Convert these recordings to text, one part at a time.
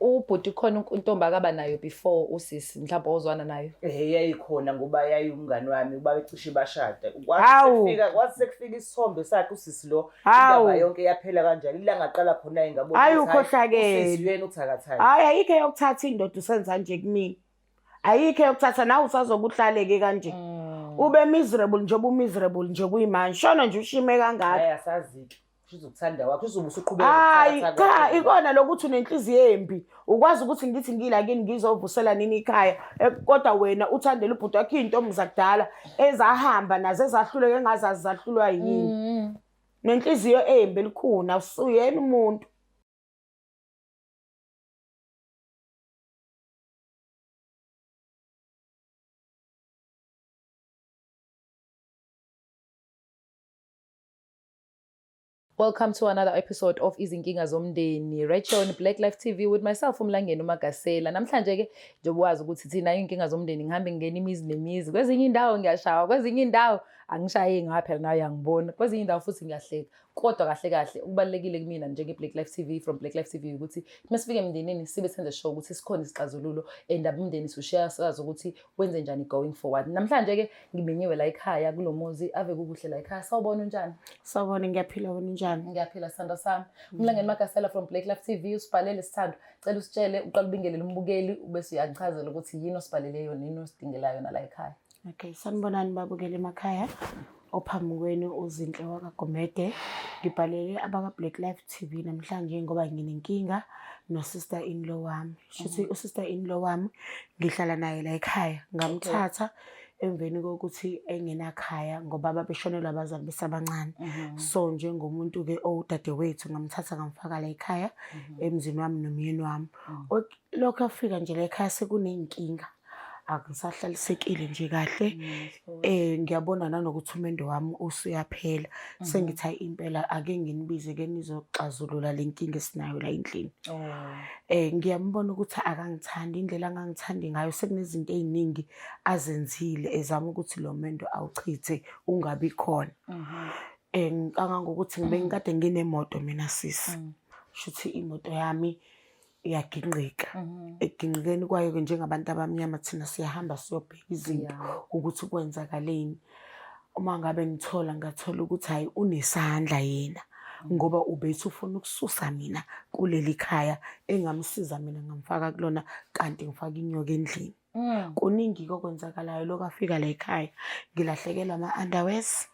Ubhuti khona intombi akaba nayo before usisi mhlawumbe ozwana nayo. Eh yayikhona ngoba yayiwumngani wami uba becishe bashada. Kwathi Hawu. sekufika kwathi sekufika isithombe sakhe usisi lo Hawu. indaba yonke yaphela kanjalo ilanga aqala khona ngabona Hayi, ukuthi hhayi, ukhohlakele. usisi uyena uthakathayo. Hhayi, ayikho eyokuthatha indoda usenza nje kumina. Ayikho eyokuthatha nawe usazobe uhlaleke kanje. Ube miserable njengoba umiserable nje kuyimanje. Shona nje ushime kangaka. Hayi asazi-ke. Kusho ukuthanda kwakho uzobe usuqhubeka Hayi nokuthakatha cha kwakho. ikona lokuthi unenhliziyo embi. Ukwazi ukuthi ngithi ngila kini ngizovusela nini ikhaya. Kodwa wena uthandela ubhuti wakho izintombi zakudala ezahamba nazo ezahluleka engazazi zahlulwa yini. Nenhliziyo embi elikhuna usuyena umuntu. Welcome to another episode of Izinkinga Zomndeni. Right here on Black Life TV with myself uMlangeni uMagasela. Namhlanje ke njengoba wazi ukuthi thina inkinga zomndeni ngihambe ngingena imizi nemizi. Kwezinye indawo ngiyashawa, kwezinye indawo angishaye ngaphela phela nayo uyangibona. Kwezinye indawo futhi ngiyahleka. Kodwa kahle kahle okubalulekile kumina njenge Black Life TV from Black Life TV ukuthi uma sifike emndenini sibe senze sure ukuthi sikhona isixazululo and abumndeni sishiya sazi ukuthi wenze njani going forward. Namhlanje ke ngimenyiwe la ekhaya kulomuzi ave kukuhle la ekhaya. Sawubona unjani? Sawubona ngiyaphila wena unjani? Ngiyaphila sithando sami. Umlangeni Magasela from Black Life TV usibhalele sithando. Cela usitshele uqala ubingelele umbukeli ubese uyangichazela ukuthi yini osibhalele yona yini osidingela yona la ekhaya. Okay, sanibonani babukeli emakhaya. Ophambi kwenu uZinhle wakaGomede. Ngibhalele abaka Black Life TV namhlanje ngoba nginenkinga no sister in law wami. Shuthi usister in law wami ngihlala naye la ekhaya. Ngamthatha emveni kokuthi engenakhaya ngoba babeshonelwa abazali besabancane. So njengomuntu ke owudadewethu ngamthatha ngamfaka la ekhaya emzini wami nomyeni wami. Lokho afika nje la ekhaya sekuney'nkinga. Angisahlalisekile nje kahle. Ngiyabona nanokuthi umendo wami usuyaphela. Sengithi hayi impela ake nginibize ke nizoxazulula le nkinga esinayo la endlini. Ngiyambona ukuthi akangithandi indlela angangithandi ngayo sekunezinto ey'ningi azenzile ezama ukuthi lo mendo awuchithe ungabi khona. Kangangokuthi ngibe ngikade nginemoto mina sisi. Shuthi imoto yami iyaginqika. Ekugingqikeni kwayo-ke njengabantu abamnyama thina siyahamba siyobheka izinto ukuthi kwenzakaleni. Uma ngabe ngithola ngathola ukuthi hhayi unesandla yena ngoba ubethi ufuna ukususa mina kuleli khaya engamsiza mina ngamfaka kulona kanti ngifaka inyoka endlini. Kuningi-ke okwenzakalayo lokhu afika la ekhaya ngilahlekelwa ama-underwears.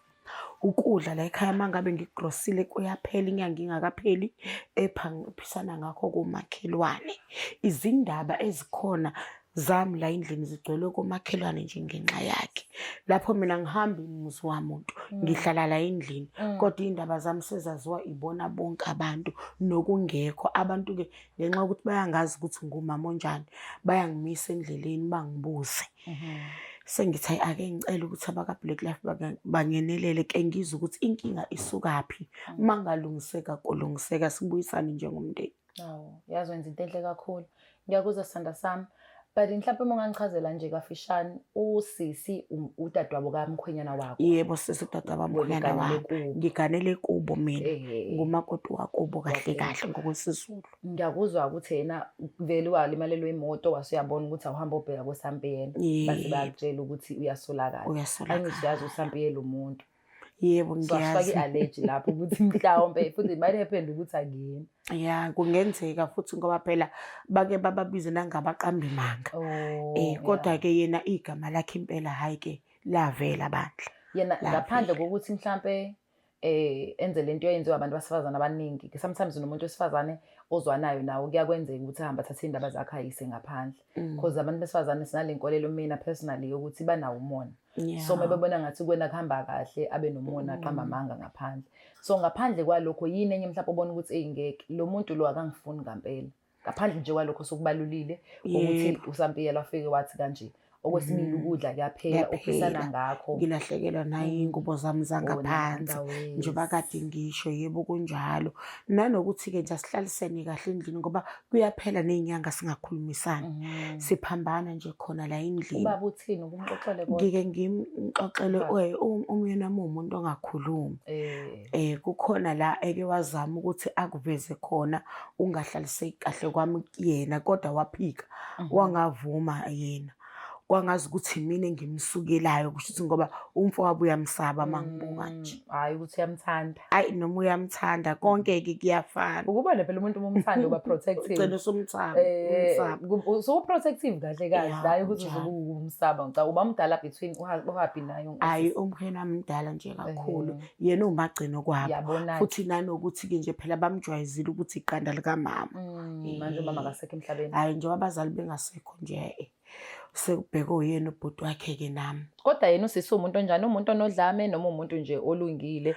Ukudla la ekhaya uma ngabe ngikugrosile kuyaphela inyanga ingakapheli ephisana ngakho komakhelwane. Izindaba ezikhona zami la endlini zigcwele komakhelwane nje ngenxa yakhe. Lapho mina ngihambi muzi wamuntu ngihlala la endlini kodwa iy'ndaba zami sezaziwa ibona bonke abantu nokungekho. Abantu-ke ngenxa yokuthi bayangazi ukuthi ngumama onjani bayangimisa endleleni bangibuze. Sengithi hayi ake ngicele ukuthi abaka-Black Life bangenelele ke ngizwe ukuthi inkinga isukaphi. Uma kungalungiseka kolungiseka sibuyisane njengomndeni. Awu, yazi wenza into enhle kakhulu. Ngiyakuzwa sithanda sami. But mhlawumbe uma ungangichazela nje kafishane usisi udadewabo kamkhwenyana wakho. Yebo sisi udadewabo Wena kamkhwenyana uganele wami. kubo. Ngiganele kubo mina. Ngumakoti wakubo kahle kahle ngokwesiZulu. Ngiyakuzwa ukuthi yena vele walimalelwa imoto wase uyabona ukuthi awuhambe obheka koSampiyela. Base bayakutshela ukuthi uyasolakala. Uyasolakala. Angithi uyazi uSampiyela umuntu. Yebo So asifake ngiyazi. i-allergy lapho ukuthi mhlawumbe futhi it might happen ukuthi akuyena. Ya kungenzeka futhi ngoba phela bake bababize nangabaqambi manga. Kodwa ke yena igama lakhe impela hayi ke lavela bandla. Yena Lavela. ngaphandle kokuthi mhlambe enze lento eyenziwa abantu besifazane abaningi. Sometimes nomuntu wesifazane ozwanayo nawo kuyakwenzeka ukuthi ahambe athathe indaba zakhe ayise ngaphandle. Because abantu besifazane sinale nkolelo mina personally yokuthi banawo umona. So mebebona ngathi kuwena kuhamba kahle abe nomona aqamba amanga ngaphandle. So ngaphandle kwalokho yini enye mhlawumbe obona ukuthi eyi ngeke lo muntu lo akangifuni ngempela. Ngaphandle nje kwalokho sokubalulile ukuthi uSampiyela afike wathi kanje. Okwesibili, ukudla kuyaphela, ophisana Kuyaphela. ngakho. Ngilahlekelwa nayiy'ngubo zami zangaphansi. Wena. Njengoba kade ngisho, yebo kunjalo. Nanokuthi-ke nje asihlalisene kahle endlini ngoba kuyaphela ney'nyanga singakhulumisani. Siphambana nje khona la endlini. Ubaba uthini? Ukumxoxele kodwa? Ngike ngimxoxele, Ubaba. umyeni wami uwumuntu ongakhulumi. Eh. Kukhona la eke wazama ukuthi akuveze khona ungahlaliseki kahle kwami kuyena, kodwa waphika, wangavuma yena. Kwangazi ukuthi mina engimsukelayo, kusho ukuthi ngoba umfowabo uyamsaba uma ngibuka nje. Hhayi ukuthi uyamthanda. Ayi, noma uyamthanda, konke-ke kuyafana. Ukubona phela umuntu uma umthanda uba protective. Ugcine usumthanda, umsaba. Usu-protective kahle kahle, Ya, hhayi ukuthi kunjalo. uzobe umsaba. Ngicabanga uba mdala between uhappy naye. Hhayi, umkhwena wami mdala nje kakhulu. Ehhe. Yena uwumagcino kwabo. Yabona-ke. Futhi nanokuthi-ke nje phela bamjwayezile ukuthi iqanda likamama. Manje umama akasekho emhlabeni. Hhayi, njengoba abazali bengasekho nje, sekubhekwe uyena ubhuti wakhe-ke nami. Kodwa yena usisi uwumuntu onjani? Uwumuntu onodlame noma umuntu nje olungile?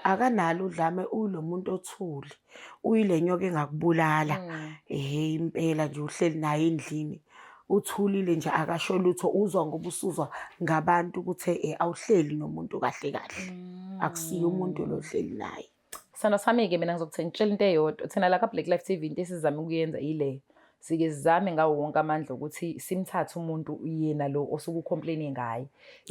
Akanalo udlame, uyilo muntu othule. Uyile nyoka engakubulala. Ehhe, impela nje uhleli naye endlini. Uthulile nje, akasho lutho, uzwa ngoba usuzwa ngabantu ukuthi awuhleli nomuntu kahle kahle. Akusiye umuntu lo ohleli naye. Sithandwa sami-ke, mina ngizokutshela into eyodwa. Thina la ka-Black Life TV into esizama ukuyenza ile. Sike sizame ngawo wonke amandla ukuthi simthathe umuntu yena lo osuke u-complain ngaye.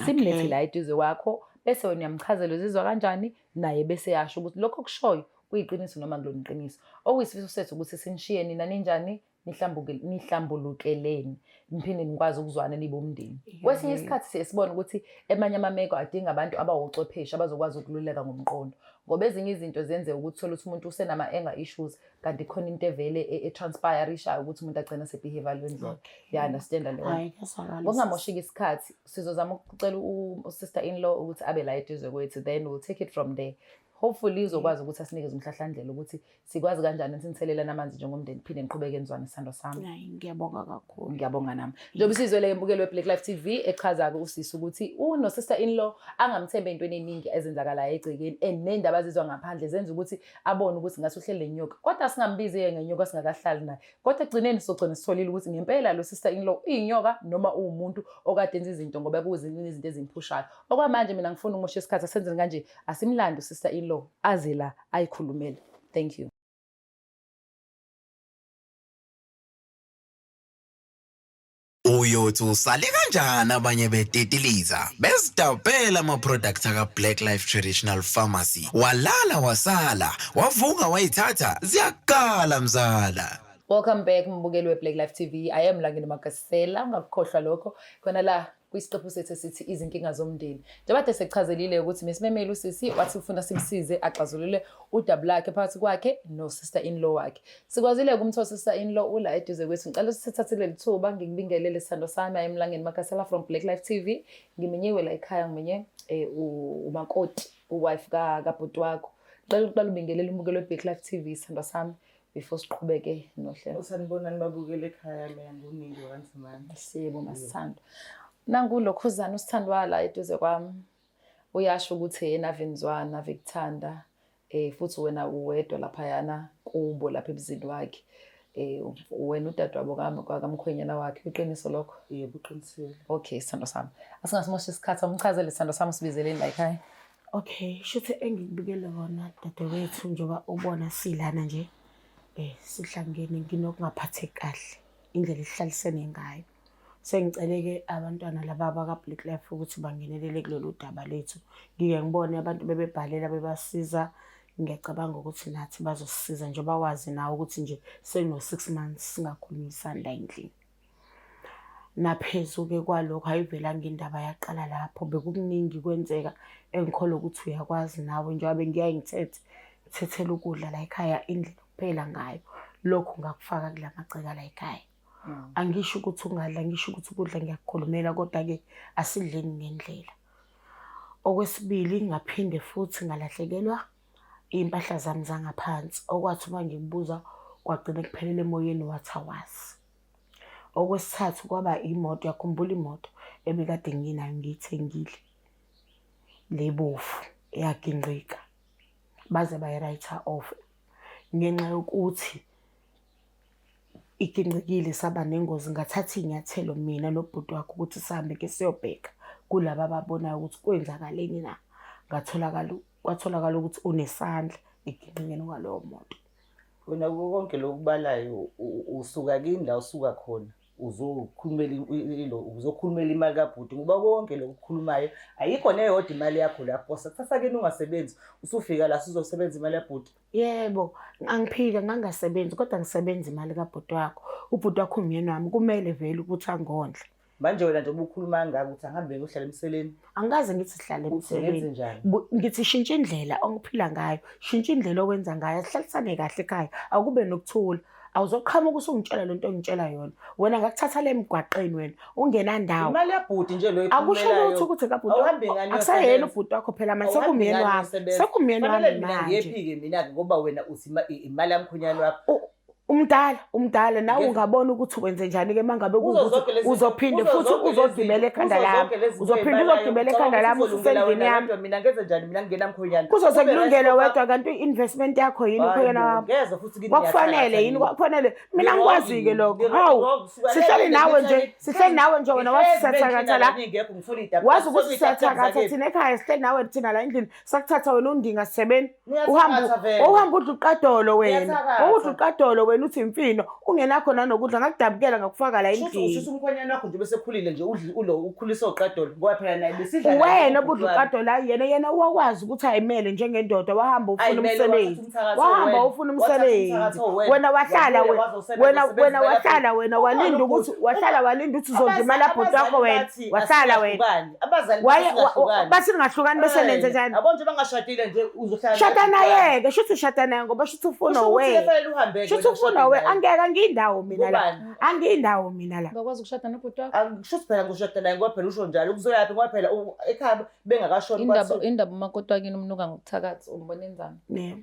Simlethe la eduze kwakho, bese wena uyamchazela uzizwa kanjani, naye bese yasho ukuthi lokho okushoyo kuyiqiniso noma kulona iqiniso. Okuyisifiso sethu ukuthi sinishiye nina ninjani, nihlambulukeleni, niphinde nikwazi ukuzwana nibe umndeni. Kwesinye isikhathi siye sibone ukuthi emanye amameko adinga abantu abawucwepheshe abazokwazi ukululeka ngomqondo, ngoba ezinye izinto zenzeka ukuthi uthole ukuthi umuntu usenama-anger issues, kanti khona into evele e-transpire-ishayo ukuthi umuntu agcine ese-behave ngaleyo ndlela. Ya-understand-a leyo nto? Hhayi, kuyazwakala. Ngokungamosheki isikhathi, sizozama ukucela u-sister in law ukuthi abe la eduze kwethu, then we'll take it from there. Hopefully uzokwazi ukuthi asinikeze umhlahlandlela ukuthi sikwazi kanjani sinithelelane amanzi njengomndeni, phinde niqhubeke nizwane, sithandwa sami. Hayi, ngiyabonga kakhulu. Ngiyabonga nami. Njengoba isizwele embukelo we-Black Life TV echaza-ke usisi ukuthi uno-sister in law angamthembe ey'ntweni ey'ningi ezenzakalayo egcekeni, and ney'ndaba azizwa ngaphandle zenza ukuthi abone ukuthi ngathi uhleli nenyoka, kodwa singambizi-ke ngenyoka singakahlali naye. Kodwa ekugcineni sizogcina sitholile ukuthi ngempela lo sister in law uyinyoka noma uwumuntu okade enza izinto ngoba kuzinye izinto ezimphushayo. Okwamanje mina ngifuna ukumosha isikhathi, asenzeni kanje, asimlande usister in law aze la ayikhulumele. Thank you. Uyothi usale kanjani abanye betetiliza bezidabhela ama-product aka-Black Life Traditional Pharmacy, walala wasala wavuka wayithatha ziyakala mzala. Welcome back, mbukeli we-Black Life TV. I am Langeni Magasela. Ungakukhohlwa lokho. Khona la kwisiqephu sethu esithi izinkinga zomndeni. Njengoba kade sekuchazelile ukuthi mesimemele usisi wathi ufuna simsize axazulule udaba lakhe phakathi kwakhe no sister in law wakhe. Sikwazile ukumthola sister in law, ula eduze kwethu. Ngicela sithathe leli thuba ngikubingelele, sithando sami. I am Langeni Magasela from Black Life TV. Ngimenyiwe la ekhaya, ngimenye umakoti, uwife ka kabhuti wakho. Ngicela uqala ubingelele umbukelo we-Black Life TV, sithando sami, before siqhubeke nohlelo. Sanibonani babukele ekhaya, mina nguNingi wakanzimane. Siyebo masithando. Nangu lokhuzana usithandwa la eduze kwami. Uyasho ukuthi yena ave nizwana, ave kuthanda. Futhi wena uwedwa laphayana kubo lapha emzini wakhe. Wena udadewabo kamkhwenyana wakhe, iqiniso lokho? Yebo, uqinisile. Okay, sithando sami. Asingasimosha isikhathi, awumchazele sithando sami usibizeleni la ekhaya. Okay, shuthi engikubikele kona dadewethu, njengoba ubona silana nje sihlangene, nginokungaphatheki kahle indlela esihlalisene ngayo. Sengicele-ke abantwana laba baka-Black Life ukuthi bangenelele kulolu daba lethu. Ngike ngibone abantu bebebhalela bebasiza, ngiyacabanga ukuthi nathi bazosisiza njengoba wazi nawe ukuthi nje sekuno-6 months singakhulumisani la endlini. Naphezu-ke kwalokho ayivelanga indaba yaqala lapho, bekukuningi kwenzeka engikholwa ukuthi uyakwazi nawe njengoba bengiyaye ngithethe, ngithethela ukudla la ekhaya indlela okuphela ngayo. Lokhu ngakufaka kula magceke la ekhaya. Angisho ukuthi ungadla, ngisho ukuthi ukudla ngiyakukhulumela, kodwa-ke asidleni ngendlela. Okwesibili, ngaphinde futhi ngalahlekelwa iy'mpahla zami zangaphansi, okwathi uma ngikubuza kwagcina kuphelele emoyeni wathi awazi. Okwesithathu kwaba imoto, uyakhumbula imoto ebekade nginayo ngiyithengile, le bovu eyagingqika, baze bayi-write-a off ngenxa yokuthi Igingqikile saba nengozi, ngathatha iy'nyathelo mina nobhuti wakhe ukuthi sihambe ke siyobheka kulaba ababonayo ukuthi kwenzakaleni na. Ngatholakala, kwatholakala ukuthi unesandla ekugingqikeni kwaleyo moto. Wena kuko konke lokhu kubalayo usuka kini la usuka khona uzokhulumela ilo uzokhulumela imali kabhuti ngoba konke lokhu okukhulumayo ayikho neyodwa imali yakho lapho sakuthatha kini ungasebenzi usufika la sizosebenza imali yabhuti. Yebo, angiphika ngangasebenzi kodwa ngisebenza imali kabhuti wakho. Ubhuti wakho umyeni wami kumele vele ukuthi angondle. Manje wena njengoba ukhuluma kangaka uthi angihambe ngiyohlala emseleni. Angikaze ngithi sihlale emseleni. Njani? Ngithi shintsha indlela ongiphila ngayo, shintsha indlela owenza ngayo, sihlalisane kahle ekhaya, akube nokuthula. Awuzoqhamuka usungitshela lento ongitshela yona. Wena ngakuthatha le emgwaqeni wena, ungenandawo. Imali yabhuti nje lo Akusho lutho ukuthi kabhuti. Awuhambi ngani Akusayena uyosebenza? ubhuti wakho phela manje, Awuhambi sekumyeni ngani wami. uyosebenza? Sekumyeni Fanele wami mina manje. ngiyephi-ke mina-ke ngoba wena uthi imali yamkhonyane wakho. Umdala, umdala nawe Ngeke- ungabona ukuthi wenze njani ke mangabe Kuzo kuwukuthi zonke lezi- uzophinde kuzo futhi zonke lezi- uzogibela ekhanda kuzo lami. zonke lezi zinto Uzophinde ey'balayo, uzogibela ucabanga ekhanda lami ukuthi uzolungela usendlini wena yami. wedwa, mina ngenze njani mina ngingena mkhonyane? Kuzoze Ube kulungele right wedwa kanti i-investment yakho yini Hayi ukhonyana bo, wakho? ngezwa futhi kini Kwakufanele ngiyathakatha yini nina. kwakufanele mina Ngi-wrong ngikwazi-ke yini? lokho. Ngi-wrong, Hawu, suka sihleli le- nawe nje, ngihleli- sihleli nawe nje wena ngihlezi wasisethakatha bendlini la. la ngingekho, ngithola iy'taphu- Wazi ukuthi ngithola iy'taphu siyathakatha zakephi. thina ekhaya, sihleli nawe thina la endlini, sakuthatha wena undinga sisebeni. Niyathakatha vele. Uhamba udla uqadolo wena. Niyathakatha. Udla uqadolo wena uthi imfino, ungenakho nanokudla ngakudabukela ngakufaka la Shuthi endlini. ushisa umkhwenyana wakho nje besekhulile nje udla ulo ukhulisa oqadolo ngoba phela naye besidla naye Wena ubhuti obudla wami. uqadolo hayi yena, yena wakwazi ukuthi ayimele njengendoda, wahamba ufuna Ayimele, wathatha umsebenzi. umthakathi Wahamba owena. ufuna Wathatha umsebenzi. umthakathi owena. Wena wahlala Wabuya wena wazosebenza, wena wasebenza wena impela wahlala futhi. wena walinda Ukhona ukuthi ubhuti. wahlala walinda ukuthi uzondla imali yabhuti wakho Abazali wena. bathi Wahlala wena. asingahlukani. Abazali bathi Waye singahlukani. bathi ningahlukani bese nenze njani? Yabo nje bangashadile nje uzohlala Shada naye. naye-ke, shuthi ushada naye ngoba shuthi ufuna Kusho ukuthi wena. kufanele uhambe-ke Shuthi wena ufuna ushade wena, naye. angeke angiyindawo mina la. Ngobani? Angiyindawo mina la. Ungakwazi ukushada nobhuti wakho? Angisho ukuthi phela ngishada naye ngoba phela usho njalo kuzoyaphi ngoba phela ekhaya bengakashoni Indaba kwathiwa indaba umakoti wakini umnuka ngokuthakatha umbona enzani? Yebo.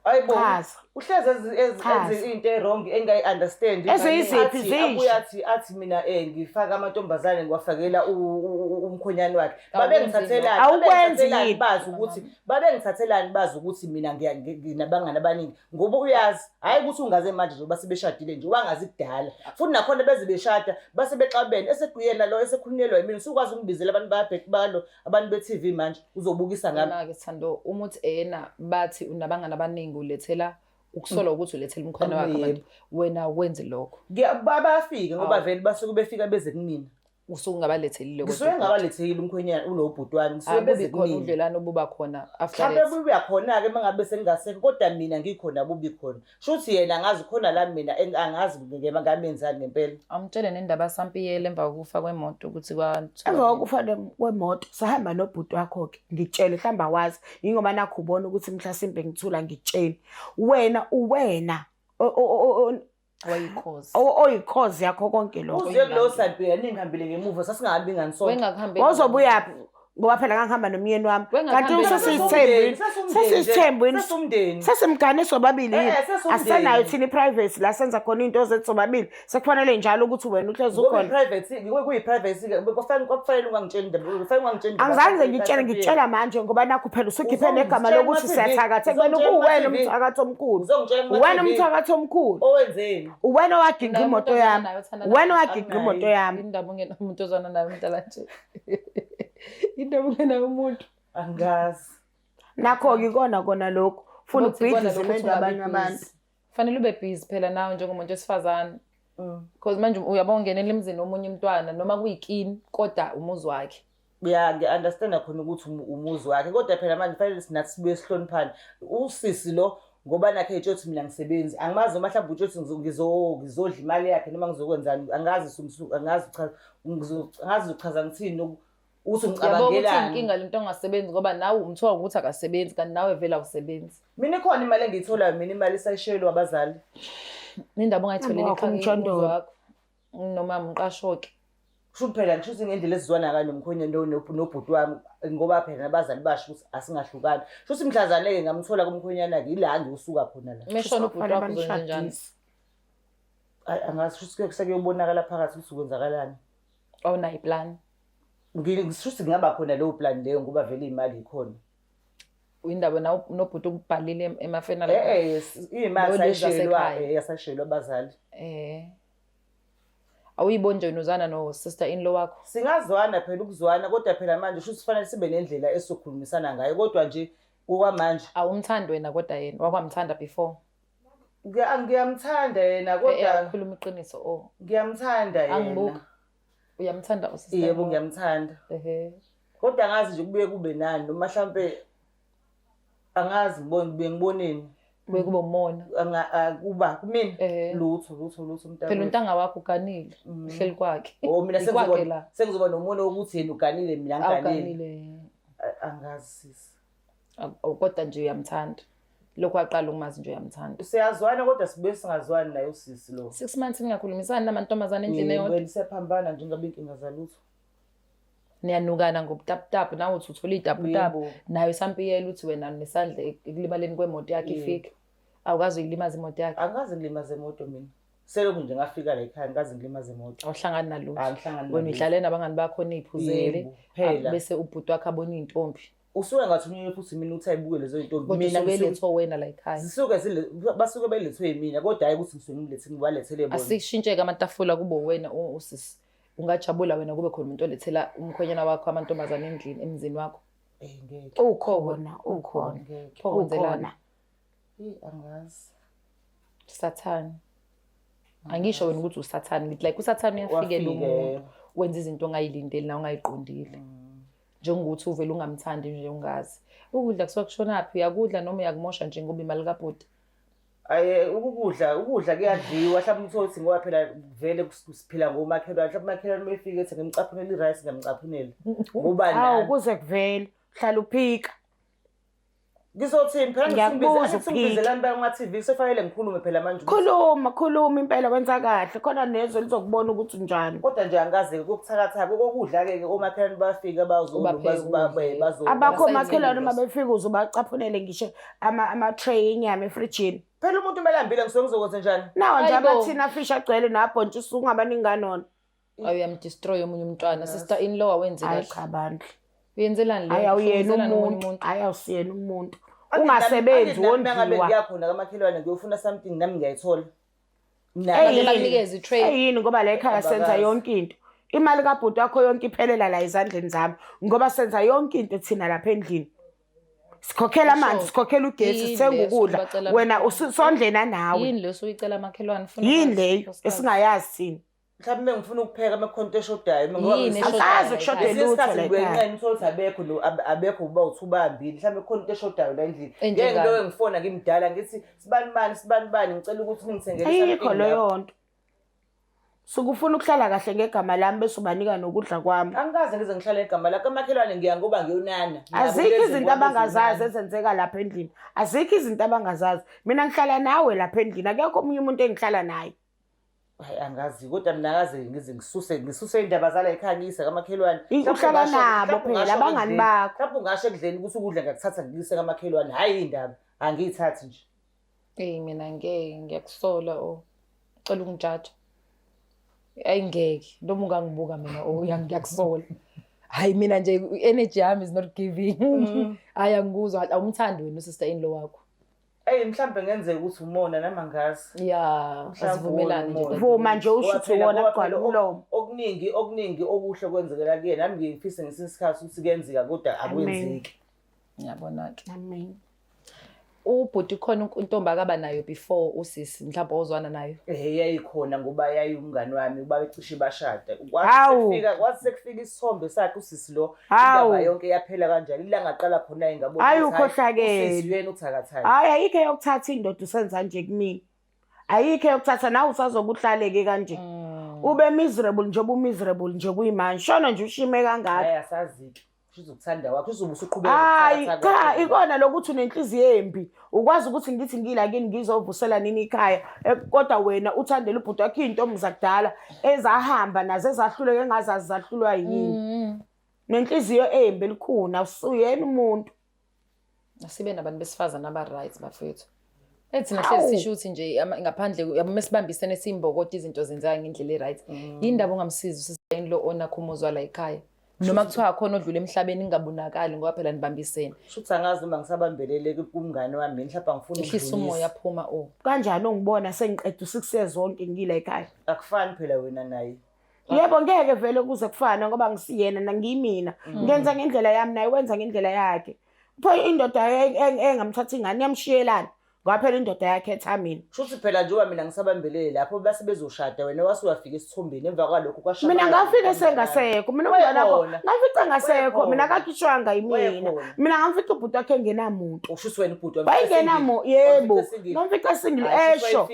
Hayibo. Chaza. Uhlezi Chaza. enze into e-wrong engayi-understand. Eziyiziphi Athi- zisho? Abuye athi mina ngifaka amantombazane ngiwafakela umkhonyane wakhe. Awukwenzi Babengithathelani? Awukwenzi Babengithathelani yini? bazi ukuthi babengithathelani bazi ukuthi mina nginabangani abaningi ngoba uyazi hhayi ukuthi ungaze manje njengoba sebeshadile nje wangazi kudala futhi nakhona beze beshada base bexabene esekuyena lo esekhulunyelwa yimina usukwazi ukungibizela abantu bayabhek balo abantu be-T_V manje uzobukisa ngami. Mina-ke Sithando, uma uthi ena bathi unabangani abaningi ulethela ukusolwa ukuthi ulethela umkhona wakhe Yebo. abantu wena wenze lokho. Bayafika ngoba Awu. vele basuke befika beze kumina. Usuke ungabalethelile kodwa Ngisuke ubhuti. ngabalethekile umkhwenyana ulo bhuti wami ngisuke beze Akubi khona kumina. ubudlelwano obuba khona after Mhlawumbe that. buya khona-ke uma ngabe sengingasekho kodwa mina ngikhona bubi khona. Shuthi yena angazi khona la mina angazi ngamenzani ngempela. Awumtshele nendaba yaSampiyela emva kokufa kwemoto ukuthi kwathiwa Emva kokufa kwemoto sahamba nobhuti wakho-ke ngikutshele mhlawumbe awazi yingoba nakho ubona ukuthi mhlasimbe ngithula ngikutshele wena uwena wayikhozi. oyikhozi yakho konke lokho. Uze kulowo Sampiyela ningihambile ngemuva sasingahambi ngani sonke. Wengakahambeli Wawuzobuya phi? Ngoba phela ngangihamba nomyeni wami. Wengakahambeli Kanti nami. sesiyithembini. Sesiyithembini. Sesumndeni. Sesimgane sobabili yini? Sesumndeni. Asisenayo thina i-privacy la senza khona iy'nto zethu sobabili. Sekufanele njalo ukuthi wena uhlezi Ngoba ukhona. i-privacy, kuyi-privacy ke, kwakufanele ungangitsheli indaba, kufanele ungangitsheli indaba. Angizange ngitshele, ngitshela manje ngoba nakhu phela usukhiphe negama lokuthi Uzongitshela siyathakatha ekubeni uzongitshela kuwena kuma-T V. umthakathi omkhulu. Uzongitshela kuma Uwena T V. umthakathi omkhulu. Owenzeni? Uwena owaginqa Unaye imoto umuntu ozwana yami. naye, othandana Uwena naye. owaginqa imoto yami. Indaba ungena umuntu ozwana naye umdala nje. Indaba ungenayo umuntu. Angazi. Nakho-ke ikona kona lokhu. Funa Ngokuthi ikona ukubhidliza lokhu imendo ukuthi ungabi abanye abantu. busy. Fanele ube busy phela nawe njengomuntu wesifazane. Because manje uyabona ungenela emzini womunye umntwana noma kuyikini kodwa umuzi wakhe. Ya, ngiya-understand-a khona ukuthi umuzi wakhe kodwa phela manje fanele nathi sibuye sihloniphane. Usisi lo ngoba nakhe etsho ukuthi mina ngisebenzi angimazi noma mhlawumbe utsho ukuthi ngizodla imali yakhe noma ngizokwenzani angazi angazi angazi uchaza ngithini ukuthi Yabo ukuthi ngicabangelani. inkinga lento ongasebenzi ngoba nawe umthiwa ukuthi akasebenzi kanti nawe vele awusebenzi. Mina ikhona imali engiyitholayo mina imali isayishiyelwe abazali. Nindaba ongayitholeli Wakho ekhaya umjondolo. umuzi wakho noma umqasho-ke. Kusho ukuthi phela ngisho ukuthi ngendlela esizwana ngayo nomkhwenyana nobhuti wami ngoba phela nabazali basho ukuthi asingahlukani. Kusho ukuthi mhlazane-ke ngamthola kumkhwenyana-ke ila ngiyosuka khona la. Meshona ubhuti wakho uzokwenza njani? Banishadise. Ayi, angazi kusho ukuthi sekuyobonakala phakathi ukuthi kwenzakalani. Awunayo iplan. Ngisho ukuthi kungaba khona leyo plan leyo ngoba vele imali ikhona. Indaba nawe nobhuti ukubhalile emafeni ala. Iy'mali Lolu sayishiyelwa zasekhaya. Yasashiyelwa abazali. Awuyiboni nje wena uzwana no sister in law wakho? Singazwana phela ukuzwana, kodwa phela manje shuthi kufanele sibe nendlela esizokhulumisana ngayo, kodwa nje okwamanje Awumthandi wena kodwa yena wakwamthanda before. Ngiyamthanda yena kodwa Akhuluma iqiniso oh. Ngiyamthanda yena. Angibuka. Uyamthanda usister? Yebo, ngiyamthanda. Kodwa angazi nje kubuye kube nani noma mhlambe angazi ngibone kubuye ngiboneni. Kubuye kube umona. Kuba kumina lutho lutho lutho mntana. Phela untanga wakho uganile, uhleli kwakhe. Oh, mina Ikwakhe la. sengizoba nomona wokuthi yena uganile, mina ngiganile. Awuganile. Angazi sisi. Kodwa nje uyamthanda. Lokho waqala ukumazi nje uyamthanda. Siyazwana kodwa sibuye singazwani naye usisi lo. 6 months ningakhulumisani namantombazane endlini Yebo, eyodwa. Lisephambana nje ngabe inkinga zalutho. Niyanukana ngobutaputapu, nawe uthi uthola itaputapu. Yebo. Nayo isampiyela uthi wena nesandla ekulimaleni kwemoto yakhe Yebo. ifike. Awukazi uyilimaza imoto yakhe. Angikaze ngilimaze imoto mina. Selokhu nje ngafika la ekhaya ngikaze ngilimaze imoto. Awuhlangani nalutho. Angihlangani Wena nalutho. udlale nabangani bakho niyiphuzele. Yebo, phela. Bese ubhuti wakhe abona iy'ntombi. Usuke ngathunyelwe futhi mina uthi ayibuke lezo iy'ntombi. Kodwa Mina usuke ngisuke elethwe wena la ekhaya. Zisuke zile, basuke belethwe yimina, kodwa hhayi ukuthi ngisuke ngilethe ngibalethele bona. Asishintsheke amatafula kube wena usisi. Ungajabula wena kube khona umuntu olethela umkhwenyana wakho amantombazane endlini emzini wakho. Ngeke. Ukhona, ukhona. Ngeke. Pho wenzelani? Ukhona. Angazi. Sathane. Angisho wena ukuthi uSathane, ngithi like uSathane uyafikela Wafike. umuntu wenza izinto ongayilindeli na ongayiqondile. Njengokuthi uvele ungamthandi nje ungazi. Ukudla kusuka kushonaphi, uyakudla noma uyakumosha nje ngoba imali kabhuti. Aye, ukudla kuyadliwa, mhlawumbe uthole ukuthi ngoba phela vele siphila ngomakhelwane, mhlawumbe umakhelwane uma efika ethi ngimcaphunela i-rice, ngiyamcaphunela. Ngoba Hawu, nami. kuze kuvele, uhlala uphika. Ngizothini phela Ngiyakubuza angithi uphike. ngibizelani baya kuma-T V, kusefanele ngikhulume phela manje. Khuluma, khuluma impela, wenza kahle, khona nezwe lizokubona ukuthi unjani. Kodwa nje angazi-ke kokuthakathaka, kokudla-ke ke omakhelwane bafika Ubapheke ukudla. Abakho Basayenzile omakhelwane uma leso. befika uzobacaphunele ngisho ama-tray enyama efrijini. Phela umuntu uma elambile ngisuke ngizokwenza njani? Nawa nje Hayibo. amathini afishi agcwele nabhontshisi ungabaningi kanona. Ayi, uyamdestroy omunye umntwana. Sister in law awenze Hayi kahle. cha bandla. Uyenzelani leyo? Hayi, awuyena Uyenzelani omunye umuntu. umuntu? Hayi, awusiyena umuntu. Angithi Ungasebenzi, nami mangabe wondliwa. ngiyakhona kamakhelwane ngiyofuna something nami ngiyayithola. Mina Eyi, Abantu bakunikeze i-tray. Eyini ngoba la ekhaya senza Abakazi. yonke into. Imali kabhuti wakho yonke iphelela la ezandleni zami ngoba senza yonke into thina lapha endlini. Sikhokhela amanzi, Sure. sikhokhela ugesi, Yini sithenga leyo ukudla. esibacela Wena amakhelwane? usondlena nawe. Yini leyo osuyicela amakhelwane? Ufuna Yini ukwazi, leyo nkosikazi? esingayazi thina? Mhlawumbe uma ngifuna ukupheka uma kukhona into eshodayo, uma ngoba Yini ngesinye eshodayo? Akazi kushoda Ngesinye lutho isikhathi la ngibuye ekhaya. nginqene uthole ukuthi abekho no, abekho uba uthi ubambile. Mhlawumbe kukhona into eshodayo la endlini. Ngeke Enjengani? ngiloke ngifona ngimdala ngithi sibani bani, sibani bani, ngicela ukuthi ningithengele Ayikho something leyo lapho. nto. Sukufuna ukuhlala kahle ngegama lami bese ubanika nokudla kwami. Angikaze ngize ngihlale ngegama lakho. Amakhelwane ngiya ngoba ngiyonana. Azikho Ngiyabukeza izinto ngibona abangazazi eziyonana. ezenzeka lapha endlini. Azikho izinto abangazazi. Mina ngihlala nawe lapha endlini, akekho omunye umuntu engihlala naye. Hayi, angazi kodwa mina akaze ngize ngisuse indaba zala ekhaya ngiyise kamakhelwane. I- Mhlawumbe uhlala nabo mhlawumbe phela, ungasho abangani ekudleni. bakho. Mhlawumbe ungasho ekudleni ukuthi ukudla ngiyakuthatha ngikuyise kamakhelwane. Hhayi indaba, angiyithathi nje. Eyi, mina ngeke, ngiyakusola oh. Cela ungijaja. Ayi ngeke, noma ungangibuka mina oh, ngiyakusola. Hayi mina nje i-energy yami is not giving. Hayi angikuzwa, awumthandi wena usister in law wakho. Eyi, mhlambe ngenzeka ukuthi umona nami angazi. Ya, Mhlawumbe asivumelane nje. umona. Vuma nje usho Ngoba ukuthi phela wona ngoba kugcwala phela umlomo. Okuningi okuhle kwenzekela kuyena. Nami ngifise ngesinye isikhathi ukuthi kuyenzeka kodwa Amen. akwenzeki. Ngiyabona-ke. Amen. Ubhuti khona intombi akaba nayo before usisi, mhlawumbe ozwana nayo. Yayikhona ngoba yayiwumngani wami, uba becishe bashada. Kwathi Hawu. sekufika isithombe sakhe usisi lo, Hawu. indaba yonke yaphela kanjalo. Ilanga aqala khona ngabona Hayi, ukuthi hhayi, ukhohlakele. usisi uyena uthakathaka. Hayi, ayikho eyokuthatha indoda usenza nje kumina. Ayikho eyokuthatha nawe usazokuhlaleke kanje. Ube miserable njengoba umiserable nje kuyimanje. Shona nje ushime kangaka. Hayi, asazi-ke. Kusho ukuthanda kwakho, uzobe usuqhubeka Hayi, nokuthakatha cha, kwakho. ikona lokuthi unenhliziyo embi. Ukwazi ukuthi ngithi ngila kini ngizovusela nini ikhaya, kodwa wena uthandela ubhuti wakho iy'ntombi zakudala ezahamba nazo ezahluleka engazazi zahlulwa yini. Nenhliziyo embi elikhuni, awusuyena umuntu. Asibe nabantu besifazane aba-right bafethu. Thina hlezi sisho ukuthi nje ngaphandle yabo mesibambisene simbokodo izinto zenzeka ngendlela e-right. Yini ndaba ongamsizi usisayini lo onakho umuzwa la ekhaya? Noma kuthiwa khona odlula emhlabeni ingabonakali ngoba phela nibambisene. Shuthi angazi noma ngisabambelele kumngane wami mhlawumbe angifuni Ehlisa umoya phuma o. Kanjani ungibona sengiqeda u-6 years wonke ngila ekhaya? Akufani phela wena naye. Yebo, ngeke vele kuze kufane ngoba ngisiyena nangiyimina. Ngenza ngendlela yami, naye wenza ngendlela yakhe. Pho indoda engamthatha ingane iyamshiyelana. Ngoba phela indoda yakhe etha mina. Shuthi phela njengoba mina ngisabambelele lapho base bezoshada wena wase uyafika esithombeni emva kwalokho kwashabalala. Mina ngafika sengasekho. Mina umngane wakho ngafica ngasekho. Mina akakhishwanga yimina. Mina ngamfica ubhuti wakhe engenamuntu. Ushuthi wena ubhuti wayengenamuntu. Yebo. Ngamfica single esho.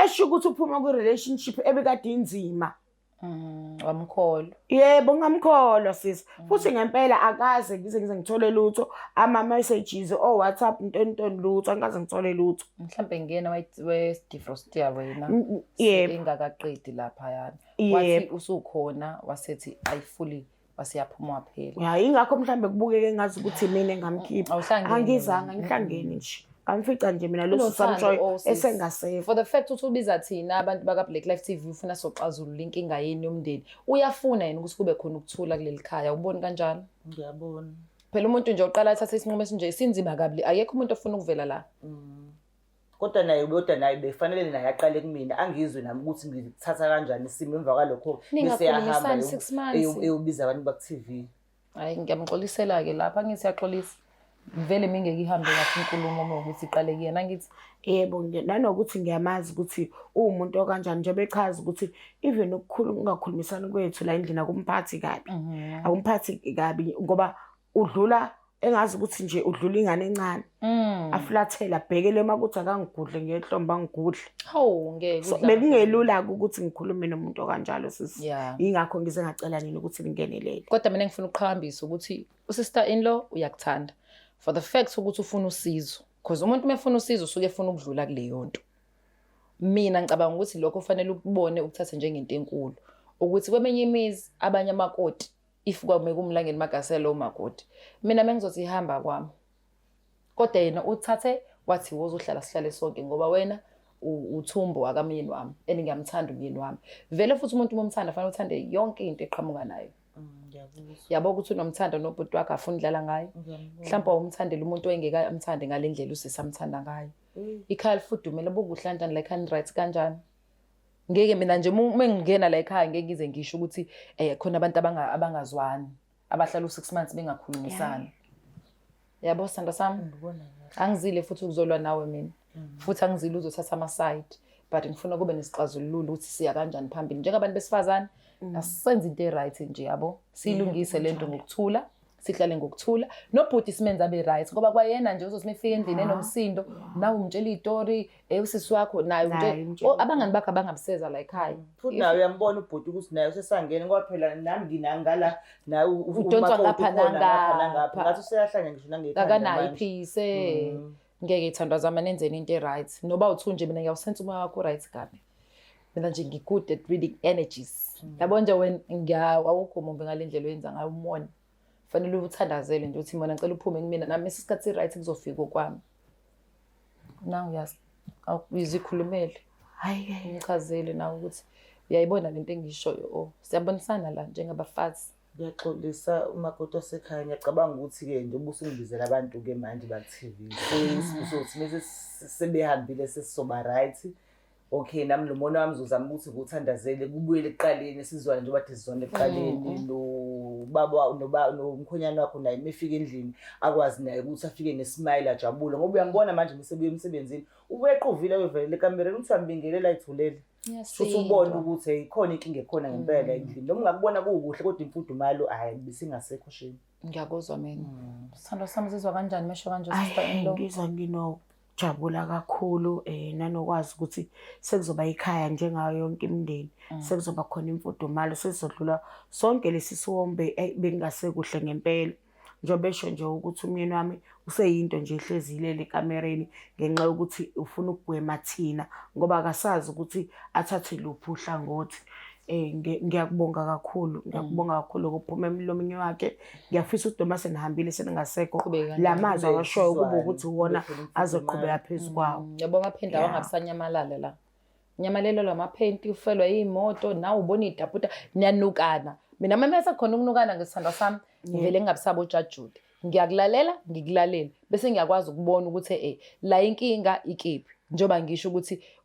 Esho ukuthi uphuma kwi relationship ebikade inzima. Wamkholwa. Yebo, ngamkholwa sisi. Futhi ngempela akaze ngize ngithole lutho, ama messages o WhatsApp ntoni ntoni lutho, angikaze ngithole lutho. Mhlambe ngena we-defrostia wena. Yebo. Engakaqedi lapha yana. Wathi usukhona wasethi ayifully wasiyaphuma waphela. Ya, ingakho mhlambe kubukeke ngazi ukuthi mina engamkhipha. Angizanga ngihlangene nje. Ngamfica nje mina lo sisamshoyo esengasekho. For the fact ukuthi ubiza thina abantu baka Black Life TV ufuna soxazulula inkinga yenu yomndeni. Uyafuna yena ukuthi kube khona ukuthula kuleli khaya. Uboni kanjalo? Ngiyabona. Phela umuntu nje oqala athathe isinqumo esinje sinzima kabi. Akekho umuntu ofuna ukuvela la. Kodwa naye kodwa naye befanele naye aqale kumina angizwe nami ukuthi ngithatha kanjani isimo emva kwalokho bese yahamba eyobiza abantu baku TV. Hayi ngiyamxolisela ke lapha ngithi siyaxolisa. Vele mingeke ihambe kahle inkulumo uma ukuthi iqale kuyena ngithi yebo nanokuthi ngiyamazi ukuthi uwumuntu okanjani njengoba echaza ukuthi even ukungakhulumisani kwethu la endlini akumphathi kabi. Akumphathi kabi ngoba udlula engazi ukuthi nje udlula ingane encane. Aflathela abhekele uma kuthi akangigudle ngehlombe angigudle. Hawu ngeke. So bekungelula ukuthi ngikhulume nomuntu okanjalo sisi. Ingakho ngize ngacela nini ukuthi ningenelele. Kodwa mina ngifuna ukuqhakambisa ukuthi usister in law uyakuthanda. For the fact ukuthi ufuna usizo. Because umuntu uma efuna usizo usuke efuna ukudlula kuleyo nto. Mina ngicabanga ukuthi lokho kufanele ukubone ukuthathe njengento enkulu. Ukuthi kweminye imizi abanye amakoti if kwame kumlangeni Magasela umakoti. Mina mengizothi ihamba kwami. Kodwa yena uthathe wathi wozohlala sihlale sonke ngoba wena uthumbo akamyeni wami and ngiyamthanda umyeni wami. Vele futhi umuntu uma umthanda fanele uthande yonke into eqhamuka nayo. Yabo ukuthi unomthanda nobhuti wakhe afuna udlala ngaye. Mhlawumbe awumthandela umuntu oyengeke amthande ngalendlela usisamthanda ngayo. Ikhaya lifudumele bukuhle kanjani like right kanjani. Ngeke mina nje uma ngingena la ekhaya ngeke ngize ngisho ukuthi khona abantu abangazwani abahlala u6 months bengakhulumisani. Yabo sithando sami, angizile futhi ukuzolwa nawe mina. Futhi angizile uzothatha ama side but ngifuna kube nesixazululo ukuthi siya kanjani phambili njengabantu besifazane. Asisenze into e-right nje yabo, silungise lento ngokuthula, sihlale ngokuthula nobhuti simenze abe right ngoba kwayena nje uzothi mefika endlini enomsindo nawe umtshela izitori usisi wakho naye umtshela abangani bakhe abangabuseza la ekhaya. Futhi nawe uyambona ubhuti ukuthi naye usesangene ngoba phela nami nginangala naye udonswa ngapha nangapha ngathi useyahlanya ngisho nangekhanda akanayo iphise. Ngeke ithandwa zami nenzeni into e-right noba uthunje mina ngiyawusensa umoya wakho right kabi. Mina nje ngi-good at reading energies. Yabo nje wena awukho mumbi ngale ndlela oyenza ngayo umona. Fanele uthandazele nje uthi mina ngicela uphume kumina nami isikhathi right kuzofika okwami. Nawu uyazi awuzikhulumele. Hayi ngichazele nawe ukuthi uyayibona lento engishoyo oh siyabonisana la njengabafazi. Ngiyaxolisa umakoti wasekhaya ngiyacabanga ukuthi-ke nje ubusungibizela abantu-ke manje ba-TV. Usothi mese sebehambile sesizoba right. Okay nami lo mona wami uzozama ukuthi nguthandazele kubuyele ekuqaleni sizwane njengoba kade sizwana ekuqaleni nobaba nomkhonyana wakho naye uma efika endlini akwazi naye ukuthi afike nesmile ajabule ngoba uyangibona manje mesebuya emsebenzini ubequvile uyovelela ekamereni uthi uyambingelela ayithulele. Futhi ubone ukuthi ikhona inkinga ekhona ngempela endlini noma ungakubona kukuhle kodwa imfudumalo hayi bisingasekho shame. Ngiyakuzwa mina. Sithando sami uzizwa kanjani mesho kanje sister in law? Ngizwa nginojabula kakhulu nanokwazi ukuthi sekuzoba ikhaya njengayo yonke imindeni. Sekuzoba khona imfudumalo sesizodlula sonke lesi siwombe bengasekuhle ngempela. Njengoba esho nje ukuthi umyeni wami useyinto nje ehlezi ilele ekamereni ngenxa yokuthi ufuna ukugwema thina ngoba akasazi ukuthi athathe luphi uhlangothi. Ngiyakubonga kakhulu, ngiyakubonga kakhulu ukuphuma emlomeni wakhe. Ngiyafisa ukuthi noma senihambile seningasekho la mazwi awashoyo kube ukuthi wona azoqhubeka phezu kwawo. Ngiyabonga phinda wangabisanyamalala la. Nyamalelelwa amaphenti, ufelwa iy'moto, nawe ubona iy'taputa, niyanukana. Mina uma sekhona ukunukana ngesithandwa sami, ngivele ngingabisaba ojajude. Ngiyakulalela, ngikulalele. Bese ngiyakwazi ukubona ukuthi la inkinga ikephi. Njengoba ngisho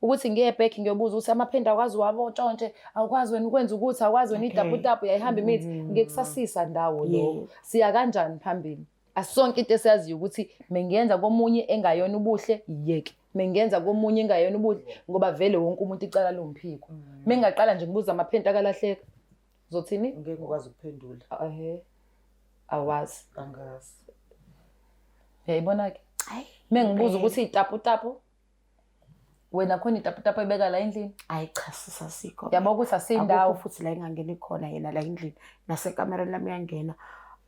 ukuthi ngiye back ngiyobuza ukuthi amaphenti awukwazi wabotshontshe, awukwazi wena ukwenza ukuthi, awukwazi wena idaputapu yayihamba imithi. Ngikusasisa ndawo lokho. Siya kanjani phambili? Asonke into esiyaziyo ukuthi mengiyenza komunye engayona ubuhle, yeke. Mengiyenza komunye engayona ubuhle, ngoba vele wonke umuntu icala lomphiko. Mengaqala nje ngibuza amaphenti akalahleka. Uzothini? Ngeke ngikwazi ukuphendula. Ehhe. Awazi. Angazi. Uyayibona ke? Hayi. Mengibuza ukuthi itaputapu wena khona itaputapu ebeka la endlini? Hayi cha, sisasikho. Yabo ukuthi asindawo. Akukho futhi la ingangeni khona yena la endlini. Nasekamereni lami uyangena.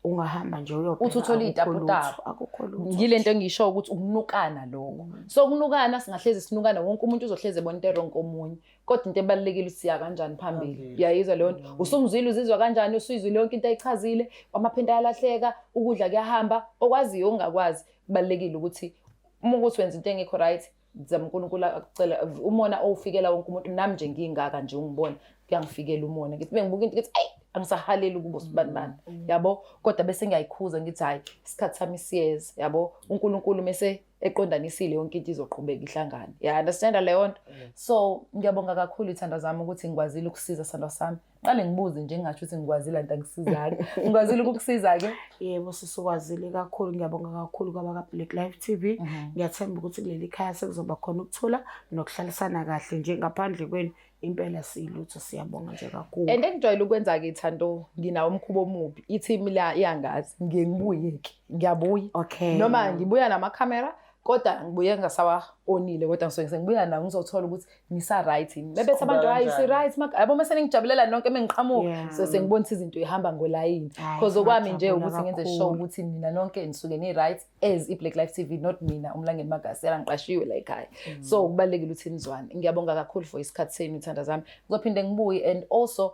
Ungahamba nje uyobheka. Uthi uthole Akukho itaputapu. lutho, akukho lutho. Ngile nto engisho ukuthi ukunukana lokho. So ukunukana singahlezi sinukana, wonke umuntu uzohleze ebona into wrong komunye. Kodwa into ebalulekile ukuthi siya kanjani phambili. Phambili. Uyayizwa leyo nto? Usumzwile uzizwa kanjani, usuyizwile yonke into ayichazile, amaphenti ayalahleka, ukudla kuyahamba, okwaziyo ongakwazi. Kubalulekile ukuthi uma ukuthi wenza into engekho right, zama uNkulunkulu akucela umona owufikela wonke umuntu. Nami nje ngingaka nje ungibona kuyangifikela umona, ngithi bengibuka into ngithi ayi angisahaleli ukuba usibani bani, yabo. Kodwa bese ngiyayikhuza ngithi hayi isikhathi sami siyeza, yabo. uNkulunkulu mase eqondanisile yonke into izoqhubeka ihlangane. Ya understand leyo nto? So ngiyabonga kakhulu ithanda zami ukuthi ngikwazile ukusiza sandwa sami. Qale ngibuze nje ngingasho ukuthi ngikwazile anti angisizanga. Ngikwazile ukukusiza ke? Yebo sisikwazile kakhulu, ngiyabonga kakhulu kwabaka Black Life TV. Ngiyathemba ukuthi kuleli khaya sekuzoba khona ukuthula nokuhlalisana kahle nje ngaphandle kwenu. Impela siyilutho, siyabonga nje kakhulu. And engijwayele ukwenza ke Thando, nginawo umkhubo omubi. I-team la iyangazi, ngiye ngibuye ke, ngiyabuya. Noma ngibuya namakhamera, kodwa ngibuye ngasawa onile, kodwa ngisuke sengibuya nawo ngizothola ukuthi ngisa right yini. Bebethe abantu hayi si right, yabo mase ningijabulela nonke mengiqhamuka. So sengibona izinto ihamba ngolayini. Because okwami nje Ngiyajabula ukuthi ngenze sure kakhulu. ukuthi nina nonke nisuke ni right as i-Black Life TV, not mina uMlangeni Magasela ngiqashiwe la ekhaya. So kubalulekile ukuthi nizwane. Ngiyabonga kakhulu for isikhathi senu ithanda zami. Ngizophinde ngibuye and also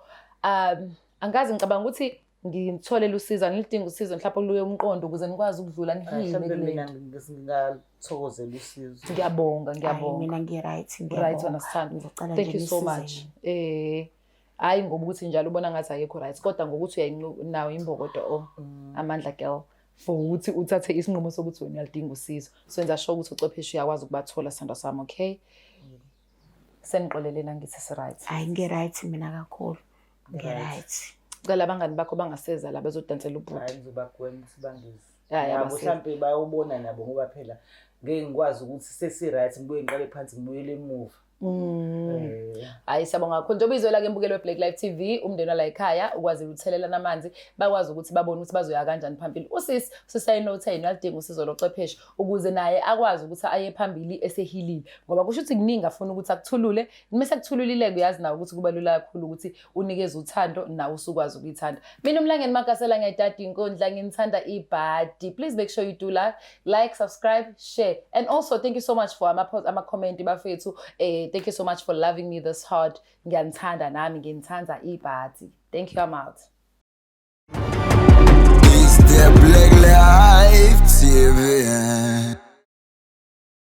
angazi ngicabanga ukuthi ngitholele usizo, ngilidinga usizo mhlawumbe oluye umqondo ukuze nikwazi ukudlula nihile Mhlawumbe kule mina nto. ngingathokozela usizo. Ngiyabonga, ngiyabonga. Hayi, mina ngi-right, Right, ngiyabonga. wena sithando. Ngizocela Thank nje you so nisize much. mina. Hayi ngoba ukuthi njalo ubona ngathi akekho right, kodwa ngokuthi nawo imbokodo o amandla girl for ukuthi uthathe isinqumo sokuthi wena uyalidinga usizo. So enza sure ukuthi ucwepheshe uyakwazi ukubathola sithando sami, okay? Senixolele nangithi si right. Hayi ngi-right mina kakhulu. Ngi-right. Cela abangani bakho bangaseza la bezodansela ubhuti. Hayi ngizobagwema ukuthi bangezi. Hayi, Nabo abasezi. mhlambe bayobona nabo ngoba phela ngeke ngikwazi ukuthi sesi right ngibuye ngiqale phansi ngibuyele emuva. Hayi siyabonga kakhulu. Njengoba izwela ke imbukelo weBlack Life TV, umndeni wala ekhaya ukwazi ukuthelelana amanzi, bakwazi ukuthi babone ukuthi bazoya kanjani phambili. Usisi usisayinothe yena uyalidinga usizo lochwepheshe ukuze naye akwazi ukuthi aye phambili esehilile. Ngoba kusho ukuthi kuningi afuna ukuthi akuthulule, mase kuthululile uyazi nawe ukuthi kuba lula kakhulu ukuthi unikeze uthando nawe usukwazi ukuyithanda. Mina uMlangeni Magasela ngiyayidada inkundla, nginithanda ibhadi. Please make sure you do like, subscribe, share. And also thank you so much for ama comment bafethu. Thank you so much for loving me this hard. Ngiyanithanda nami, nginithanda ibhadi. Thank you, I'm out. It's the Black Life TV.